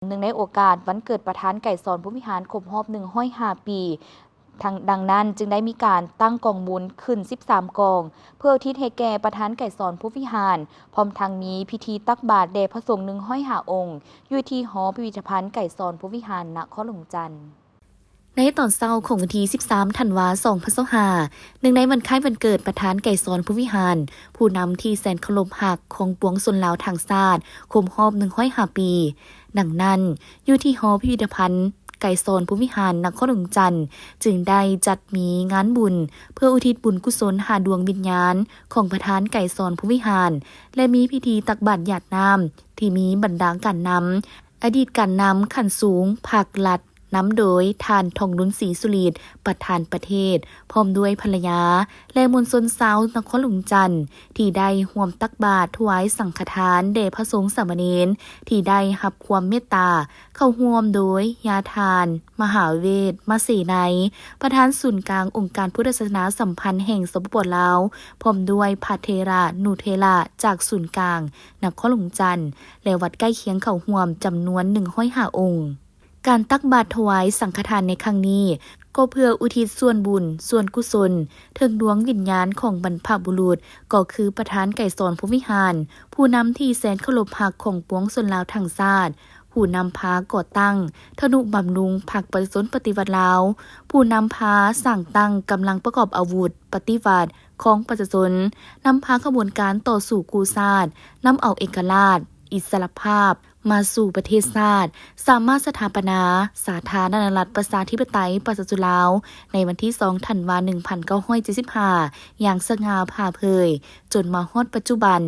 ເນື່ອງໃນໂອກາດວັນເກີດປະທານໄກສອນ ພົມວິຫານ ຄົບຮອບໜຶ່ງຮ້ອຍຫ້າປີ, ທັງ ດັ່ງນັ້ນຈຶ່ງໄດ້ມີການຕັ້ງກອງບຸນຂຶ້ນສິບສາມກອງ ເພື່ອອຸທິດໃຫ້ແກ່ປະທານໄກສອນ ພົມວິຫານ, ພ້ອມທັງມີພິທີຕັກບາດແດ່ພະສົງໜຶ່ງຮ້ອຍຫ້າອົງ ຢູ່ທີ່ຫໍພິພິທະພັນໄກສອນ ພົມວິຫານ ນະຄອນຫຼວງຈັນ. ໃນຕອນເຊົ້າຂອງວັນທີສິບສາມ ທັນວາ ສອງພັນຊາວຫ້າ ເນື່ອງໃນວັນຄ້າຍວັນເກີດປະທານໄກສອນ ພົມວິຫານ ຜູ້ນຳທີ່ແສນເຄົາລົບຮັກຂອງປວງຊົນລາວທັງຊາດ ຄົບຮອບໜຶ່ງຮ້ອຍຫ້າປີ. ດັ່ງນັ້ນ, ຢູ່ທີ່ຫໍພິພິທະພັນໄກສອນ ພົມວິຫານ ນະຄອນຫຼວງຈັນ ຈຶ່ງໄດ້ຈັດມີງານບຸນ ເພື່ອອຸທິດບຸນກຸສົນຫາດວງວິນຍານຂອງປະທານໄກສອນ ພົມວິຫານ ແລະ ມີພິທີຕັກບາດຢາດນ້ຳ ທີ່ມີບັນດາການນຳ ອະດີດການນຳຂັ້ນສູງພັກລັດ ນຳໂດຍທ່ານ ທອງລຸນ ສີສຸລີດ ປະທານປະເທດ, ພ້ອມດ້ວຍພັນລະຍາ ແລະ ມວນຊົນຊາວນະຄອນຫຼວງຈັນ ທີ່ໄດ້ຮ່ວມຕັກບາດຖວາຍສັງຄະທານແດ່ພະສົງສາມະເນນ ທີ່ໄດ້ຮັບຄວາມເມດຕາ, ເຂົ້າຮ່ວມໂດຍຍາທ່ານ ມະຫາເວດ ມະເສໄນ ປະທານສູນກາງອົງການພຸດທະສາສະໜາສຳພັນແຫ່ງ ສປປ ລາວ, ພ້ອມດ້ວຍພະເຖລະ ນຸເຖລະ ຈາກສູນກາງນະຄອນຫຼວງຈັນ ແລະ ວັດໃກ້ຄຽງເຂົ້າຮ່ວມຈຳນວນໜຶ່ງຮ້ອຍຫ້າອົງ. ການຕັກບາດຖວາຍສັງຄະທານໃນຄັ້ງນີ້ ກໍເພື່ອອຸທິດສ່ວນບຸນສ່ວນກຸສົນເຖິງດວງວິນຍານຂອງບັນພະບຸລຸດ, ກໍຄືປະທານໄກສອນ ພົມວິຫານ, ຜູ້ນຳທີ່ແສນເຄົາລົບຮັກຂອງປວງຊົນລາວທັງຊາດ, ຜູ້ນຳພາກໍ່ຕັ້ງ, ທະນຸບຳລຸງພັກປະຊາຊົນປະຕິວັດລາວ, ຜູ້ນຳພາສ້າງຕັ້ງກຳລັງປະກອບອາວຸດປະຕິວັດຂອງປະຊາຊົນ, ນຳພາຂະບວນການຕໍ່ສູ້ກູ້ຊາດ, ນຳເອົາເອກະລາດ, ອິດສະຫຼະພາບ ມາສູ່ປະເທດຊາດ, ສາມາດສະຖາປະນາສາທາລະນະລັດປະຊາທິປະໄຕປະຊາຊົນລາວ ໃນວັນທີສອງ ທັນວາ ໜຶ່ງພັນເກົ້າຮ້ອຍເຈັດສິບຫ້າ ຢ່າງສະຫງ່າຜ່າເຜີຍ, ຈົນມາຮອດປັດຈຸບັນ.